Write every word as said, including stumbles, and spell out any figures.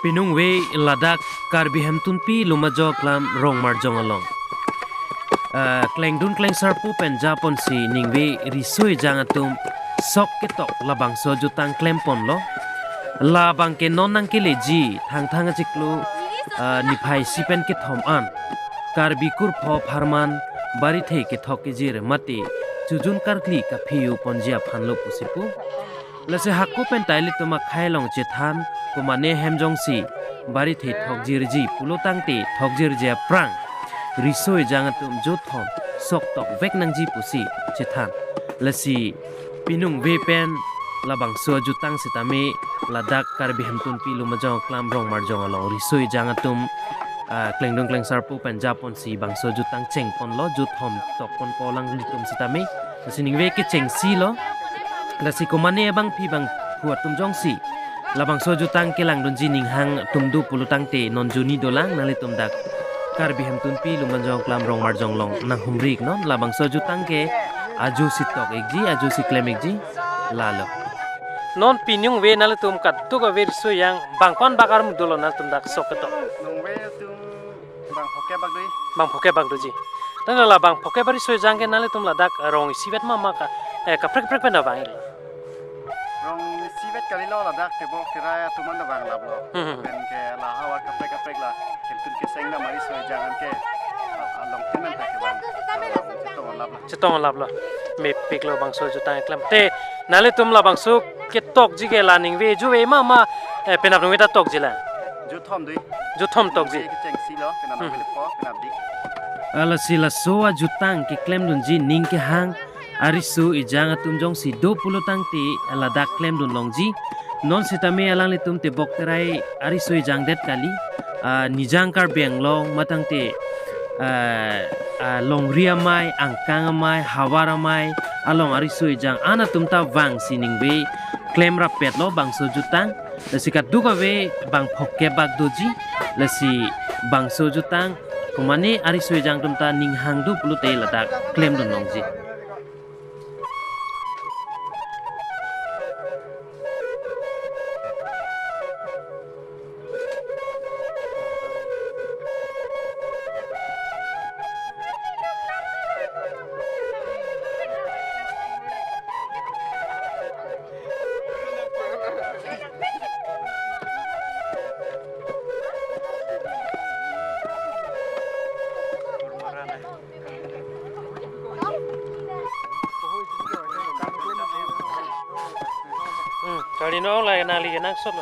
Piningve ladak Karbi Hemtunpi Lumajong Aklam Rongmarjong along, ah, klengdun klengsarpo pen japonsi ningve riso ejang atum sok ketok labangso ajutang klemponlo. Labang ke non nangkeleji Thangthang achiklo, ah, niphai isi pen kethom an Karbi kurpho apharman barithe kethok kejir mate chojun karkli kaphiu ponji aphanlo pusi pu. Lasi hako pen ta ilitum akhei along chethan, komane hem jongsi barithe thokjirji pulo tangte thokjirji aphrang riso ejang atum jothom sok tokvek nangji pusi chethan. Lasi piningve pen labangso ajutang sitame ladak Karbi Hemtunpi Lumajong Aklam Rongmarjong along riso ejang atum, ah, klengdun klengsarpo pen japonsi bangso ajutang chengponlo, jothom tokponpo alanglitum sitame. Lasi ningve kechengsi lo. Lasi komane abangpi bangphu atum jongsi labangso ajutang kelangdunji ninghang atum do pulo tangte non juni dolang, nanglitum dak Karbi Hemtunpi Lumajong Aklam Rongmarjong along nanghumri iknon. Labangso ajutang ke ajo si tok ikji, ajo si klem ikji, lalo. Non piningve nanglitum kadokave riso ejang bang ko-an bak armu dolo nanglitum dak sok ketok? Ningve atum bang phokep bak do. Bang phokep bak doji. Tangte la bang phokep bak riso ejang ke nanglitum ladak rong isivet ma ma ka, eh, kaprek kaprek pen ta vang iklo? Rong isivet kalilo, ladak tebok terai atum an ta vanglaplo. Hmm. Pen ke la havar kaprek kaprek la Hemtun keseng dam ariso ejang an ke, a, along tin an ta kevang. Chetong laplo. Chetong laplo. Mepiklo bangso ajutang keklem. Te nanglitum labangso ketokji ke la ningve ajo ave ma ma, eh, penap ningve ta tokji la? Jothom do. Jothom tokji. Kechengsi lo, penap, hmm, ningve po, penap dik. Lasi laso ajutang keklemdunji ning kehang ariso ejang atum jongsi do pulo tangte ladak klemdun longji. Non sitame alanglitum tebok terai ariso ejang det kali. Ah, Nijang Karbi Anglong matangte, ah, ah, Longri Amei, Angkang Amei, Havar Amei along ariso ejang an atum ta vangsi ningve klem rappetlo bangso ajutang. Lasi kadokave bang phokep bak doji. Lasi bangso ajutang komane ariso ejang atum ta ninghang do pulote ladak klemdun longji. Hmm, kali no la nangli kenangsot lo.